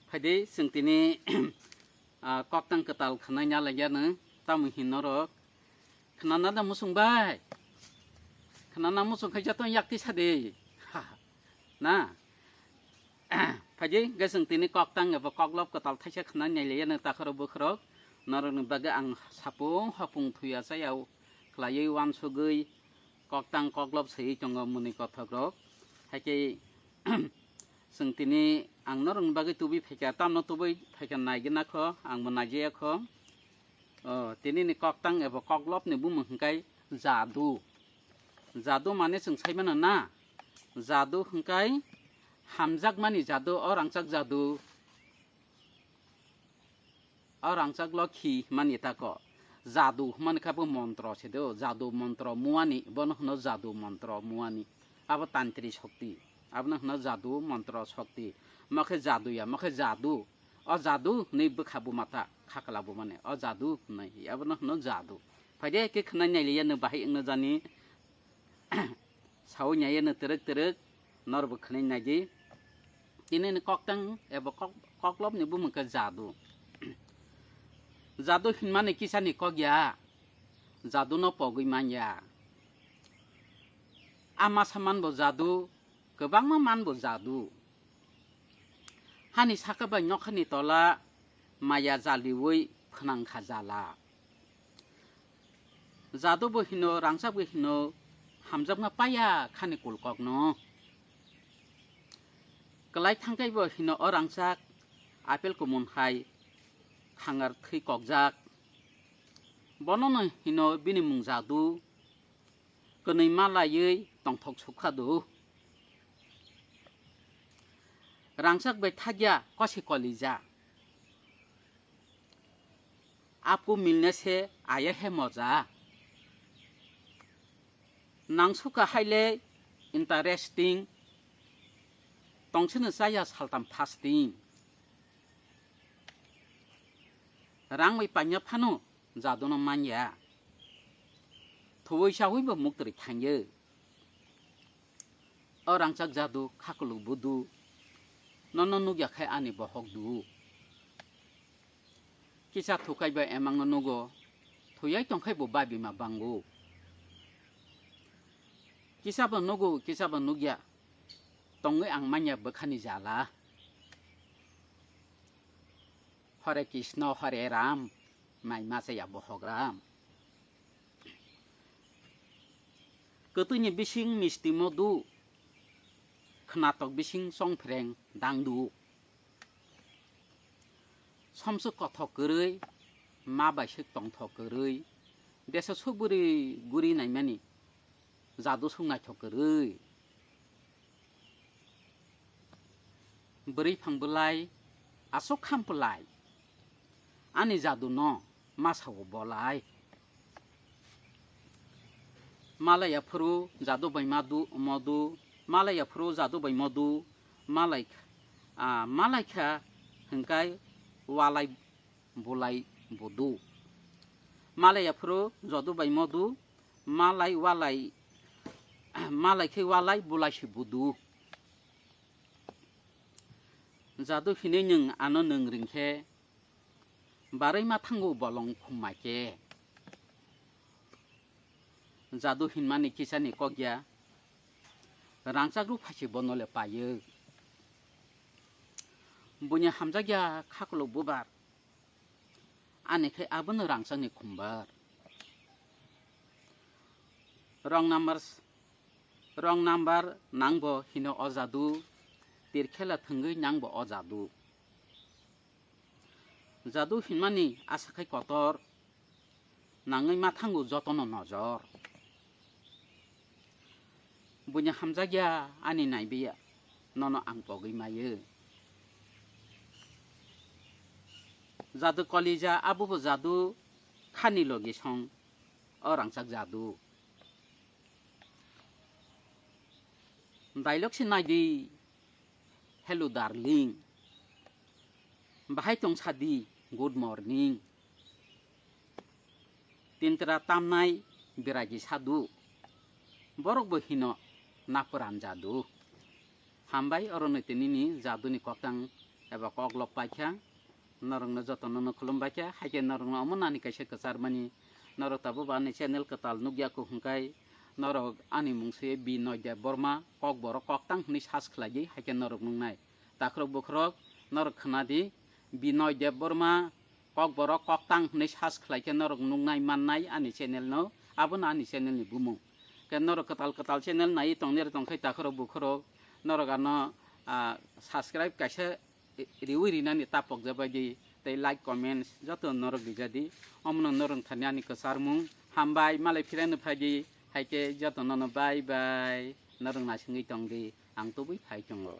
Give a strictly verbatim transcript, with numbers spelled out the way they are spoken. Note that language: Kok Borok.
Phaidi chwng tini, ah, koktang kwtal khwnai nalaiya nw, tamo hin norok. Khwnana da muchung bai? Khwnana muchung khai jatong yakti sadi. Na? Phaidi hwnkhe chwng tini koktang eba koklop kwtal thaisa khwnai nailaiyano takhorok bwkhorok. Norokni bagwi ang sapung hopung thuya chayao khlaiwi uansugwi koktang koklop swiwi tongo mwnwi kothokrok. Haikhe chwng tini ang norokni bagwi tubui phaikha, tamno tubui phaikha naigwna kho, angbo naijaya kho. O, tinini koktang eba koklopni bumung hwnkhe jadu. Jadu mane chwng sai mano na? Jadu hwnkhe hamjakmani jadu, o rangchak jadu. O rangchak lokhi himani tako. Jadu himani khe bo montro se do, jadu montro muani, bono hwno jadu montro muani. Abo tantri shokti, abono hwno jadu montro shokti. Mokhe jadu ya, mokhe jadu. O jadu hwnwi bwkha buma ta, khakla bumani. O jadu hwnwi, abono hwno jadu. Phaidi khe khwnai nailiya nw bahai wngna jani. Sawi naiya nw twrwk twrwk, norbo khwnai naidi. Tinini koktang eba kok-, koklopni bumung khe jadu. Jadu hinmani kisani kok ya, jaduno pogwi man ya. A masa manbo jadu, kwbangma manbo jadu. Hani saka bai nokhani tola maya jaliwi phwnang kha jala. Jadu bo hino, rangchak bo hino, hamjakma paya khani kulkokno. Kwlai thangkhai bo hino o rangchak apel kumun hai khangar thwi kokjak. Bonono hino bini mung jadu. Kwnwi ma laiwi tongthok sukha do. Rangchak bai thakya kosi kolija. Apu milne se aya he moja. Nang sukha haile interesting. Tongsino chaya saltam fasting. Rang bai panya phano jaduno manya. Thuwi sawi bo muktri thangyo. O rangchak jadu khakuluk budu. Nono nukya khai ani bohok du. Kisa thukai bai emangno nugo. Thuyai tongkhai bo babima bango. Kisa bo nugo, kisa bo nukya. Tongwi ang manya bwkhani jala. Hare Krishna, Hare Ram, mai masa ya bohok Ram. Kwtwini bising misti modu, khnatok bising chongphreng dangdu. Somswk kothok kwrwi, ma bai swk tongthok kwrwi, desa suk bwrwi guri naimani jadu suk naithok kwrwi. Bwrwi phang bwlai, aswk kham bwlai, ani jadu no ma sao bolai. Malai aphuru jadu bai madu, modu, malai aphuru jadu bai modu, malai kh-, ah, malai kha hwnkhe walai bulai budu. Malai aphuru jadu bai modu, malai walai, malai khe walai bulai si budu. Jadu hinwi nwng ano nwng ringkhe, barwi ma thango bolong khumma khe. Jadu hinmani kisani kokya, rangchak rw phaisi bono le payo. Buini hamjakya khaklok bubar, ani khe abono rangchakni khumbar. Wrong number, wrong number nangbo hino o jadu, tirkhela thwngwi nangbo o jadu. Jadu hinmani asa khai kotor, nangwi ma thango jotono nojor. Buini hamjakya ani naibiya, nono ang pogwi mayo. Jadu kolija, abobo jadu khani logi song, o rangchak jadu. Dialogue se naidi, "Hello darling." Bahai tong sadi, "Good morning." Tintra tamnai beraji sadu. Borok bo hino napuran jadu. Hambai, oro no tinini jaduni koktang eba kok lok paikha, norokno jotono no khulumbaikha, haikhe norokno omo nani kaisa kwcharmani, norok tabuk bo ani channel kwtal nukya kuk hwnkhe, norok ani mung se Binoy Debbarma, Kokborok Koktang hwnwi search khlai di, haikhe norok nuknai. Takhurok bukhurok, norok khna di, Binoy Debbarma, Kokborok Koktang hwnwi search khlai khe norok nuknai mannai ani channel no, abono ani channel ni bumung. Khe norok kwtal kwtal channel naiwi tongni tongkhe takhurok bukhurok, norok ano, ah, subscribe kaisa riwi rinani ta pokjabaidi tei like, comments joto norok rijadi. Omono norok thani ani kwcharmung hambai, malai phirano phaidi, haikhe jotono no bye bye, norok naisingwi tongdi, ang tubui phai tongo.